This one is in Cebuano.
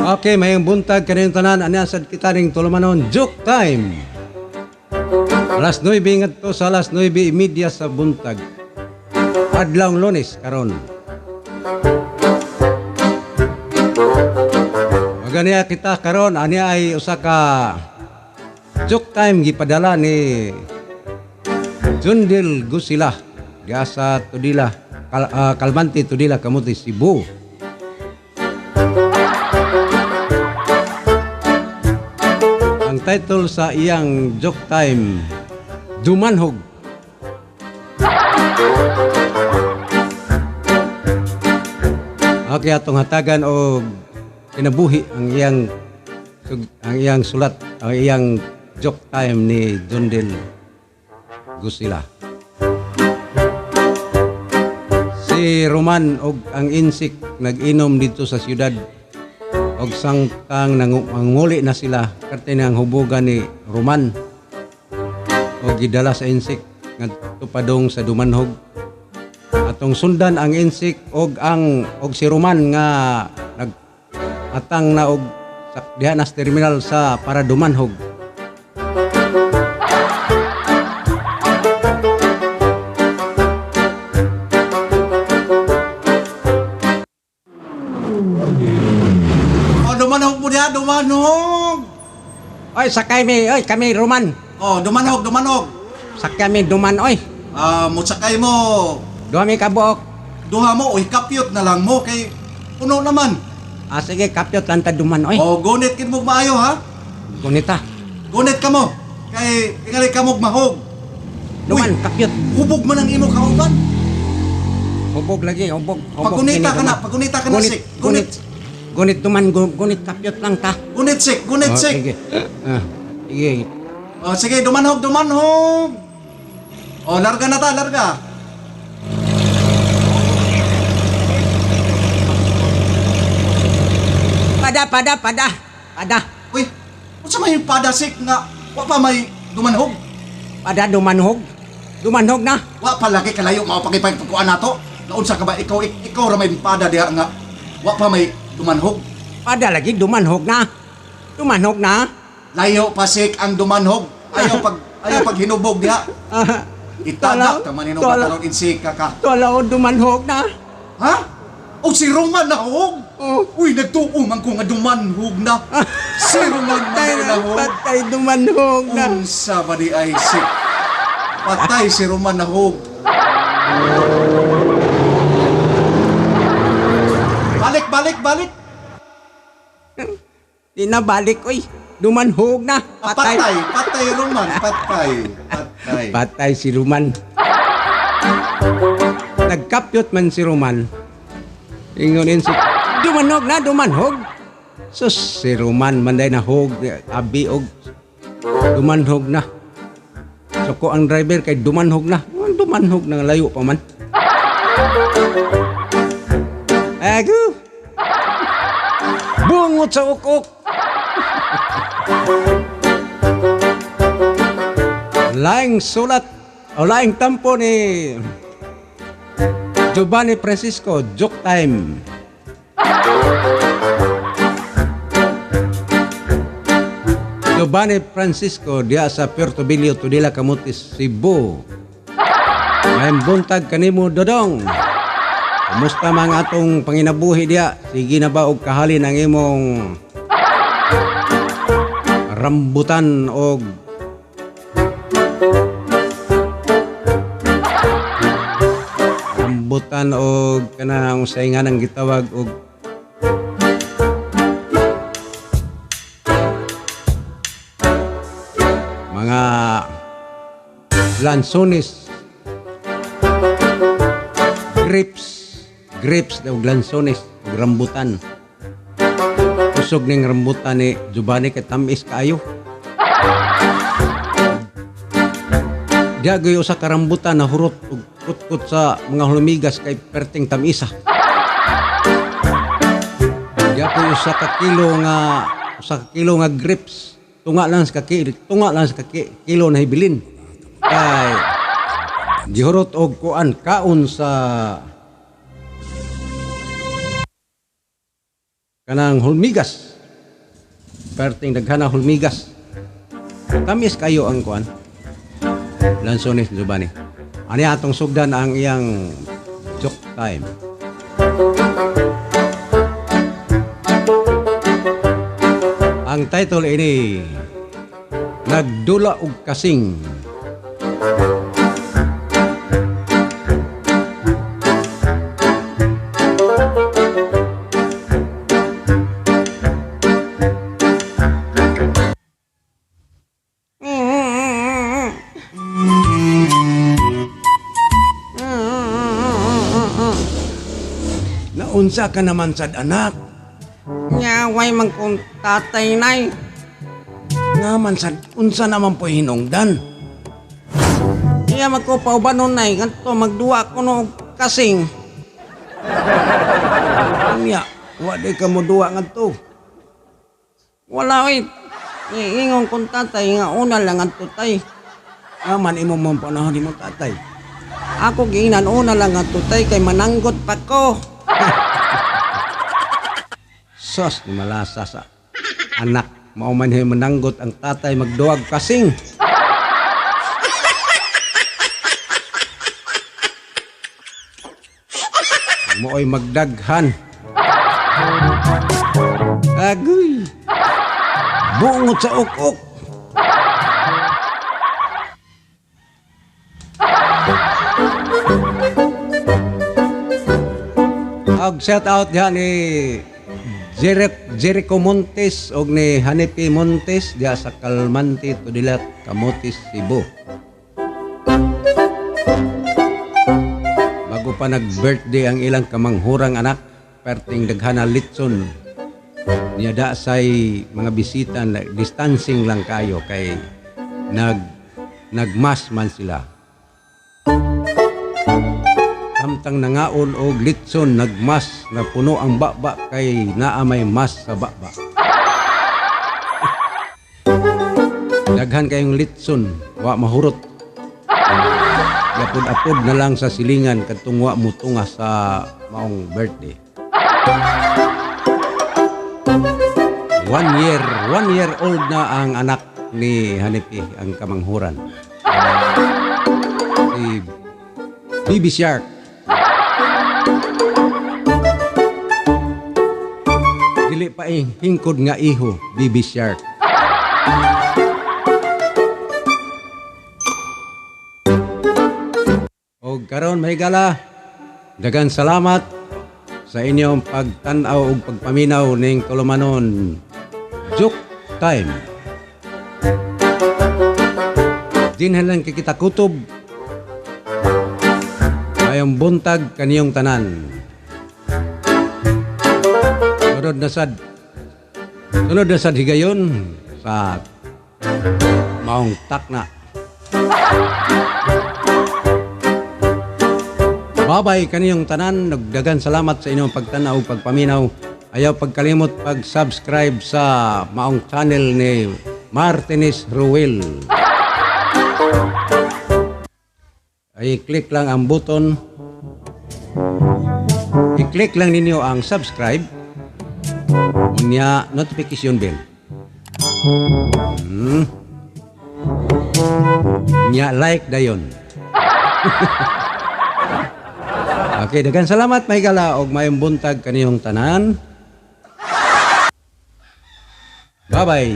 Okay, mayong buntag kaniyong tanan. Anya sad kita ning tulumanon joke time. Alas 9 ngadto sa alas 9:30 sa buntag. Adlawng Lunes karon. Maganiya kita karon ani ay usa ka joke time gipadala ni Jundil Gusila diha sa Tudila, Kalmante, Tudila, Camotes, Cebu. Ang title sa iyang joke time, Dumanhog. Okay, atong hatagan og kinabuhi ang iyang sulat, ang iyang joke time ni Jundil Gusila. Si Roman og ang insik nag-inom dito sa siyudad og sangtang nanguli na sila, karte ang hubugan ni Roman og gidala sa insik ngadto padung sa Dumanhog. Atong sundan ang insik og si Roman nga nag-atang na og sa, diha na sa terminal sa para Dumanhog. Oh, dumanhog mo diha, dumanhog. Oy, sakay mi, oy, kami Roman. Oh, dumanhog, dumanhog. Sakay mi Duman, oy. Ah, motsakay mo. Duha mi kabuok. Duha mo, oy, kapyot na lang mo kay puno naman. Ah, sige, kapyot lang ta Duman, oy. Oh, gunit kid mo maayo ha. Gunita. Gunit ka mo. Kay tingali ka mo mahog. Duman, Uy. kapyot. Hubog man ang imo kauban. Hubog lagi, hubog. Hubog Pagunita kini ka na, Duman. pagunita ka na Gunit, sik. gunit. Gunit, Gunit Duman, gunit kapyot lang ta. gunit sik, gunit Oh, sik. sige. Ah, sige. Oh, sige, dumanhog, dumanhog. Oh, larga na ta, larga. Pada, pada, pada. Pada. Uy, unsa may pada sik nga wa pa may dumanhog? Pada Dumanhog. Dumanhog na. Wa pa lagi kalayo mao pagipagkuan nato. Naunsa ka ba ikaw ikaw ra may pada diha nga wa pa may dumanhog? Pada lagi Dumanhog na. Dumanhog na. Layo pa sik ang dumanhog. Ayaw pag hinubog diha. Ah, Itagak ta man hinog Tuwala. karon insika ka. Tuwala o Dumanhog na. Ha? O si Roman na hog. Oh. Uy, nagtuo man ko nga dumanhog na. Si Roman Patay na na, nahog. patay Dumanhog na. Unsa ba di ay si Patay si Roman na hog. Balik, balik, balik. Di na balik, oy. Dumanhog na. Ah, Patay. patay, patay Roman, patay, patay. Patay si Roman. Nagkapyot man si Roman. Ingon si Dumanhog na, Dumanhog. Sus, si Roman manday na hog, abi og Dumanhog na. Suko ang driver kay Dumanhog na. Dumanhog na layo pa man. Agu. Bungot sa ukok. Laing sulat o laing tampo ni Giovanni Francisco, joke time. Giovanni Francisco diha sa Puerto Bilio, Tudela, Camotes, Cebu. May buntag kanimo, Dodong. Kumusta mga atong panginabuhi diha? Sige na ba og kahalin ang imong rambutan og kanang unsay nga nang gitawag og mga lansones, grapes, grapes daw, lansones ug rambutan? Kusog ning rambutan ni Giovanni kay tamis kaayo. Diya gyud usa ka rambutan na hurot ug kutkot sa mga hulmigas kay perting tamisa. Diya po usa ka kilo nga grapes. Tunga lang sa kilo na hibilin. Kay gihurot og kuan kaon sa kanang hulmigas. Perting daghana hulmigas. Tamis kayo ang kuan. Lansones Giovanni. Ani atong sugdan ang iyang joke time. Ang title ini, Nagdula og Kasing. Naunsa ka naman sad, anak? Nyaway man kong tatay, nay. Nga man sad, unsa naman po hinungdan? Iya man ko paubanon, nay, ngadto magduwa ko no og kasing. Unya, wa di ka mo duwa ngadto? Wala oy. Iingon kong tatay nga una lang ngadto, tay. Nga man imo mong panahon imong tatay? Ako giingnan una lang ngadto, tay, kay mananggot pa ko. Sos, malasa sa anak. Mao man hay mananggot ang tatay magduwag kasing. Mooy magdaghan. Agoy. Bungot sa ukok. Og shout out diha ni Jericho Montes og ni Hanipi Montes diha sa Kalmanti, Tudilat, Camotes, Cebu. Bago pa nag-birthday ang ilang kamanghurang anak, perting daghana litson. Niya da say mga bisita, distancing lang kayo kay nagmas man sila. Samtang nangaon og litson, nagmas na puno ang baba kay naa may mas sa baba. Daghan kayong litson, wa mahurot. Yapod-apod na lang sa silingan kadtong wa mutunga sa maong birthday. 1 year old na ang anak ni Hanipi, ang kamanghuran. Si Baby Shark. Dili pa hingkod nga iho, Baby Shark. Og karon mahigala, daghang salamat sa inyong pagtan-aw ug pagpaminaw ning tulumanon Joke Time. Dinhan lang kita kutob. Mayong buntag kaniyong tanan. Sunod na sad. Sunod na sad higayon sa maong takna. Babay kaniyong tanan, nagdagan salamat sa inyong pagtanaw ug pagpaminaw. Ayaw pagkalimot pag-subscribe sa maong channel ni Martinez Ruel. Ay click lang ang button. I-click lang ninyo ang subscribe. Unya notification bell. Unya like dayon. Okay, daghang salamat mahigala og maayong buntag kaniyong tanan. Bye-bye.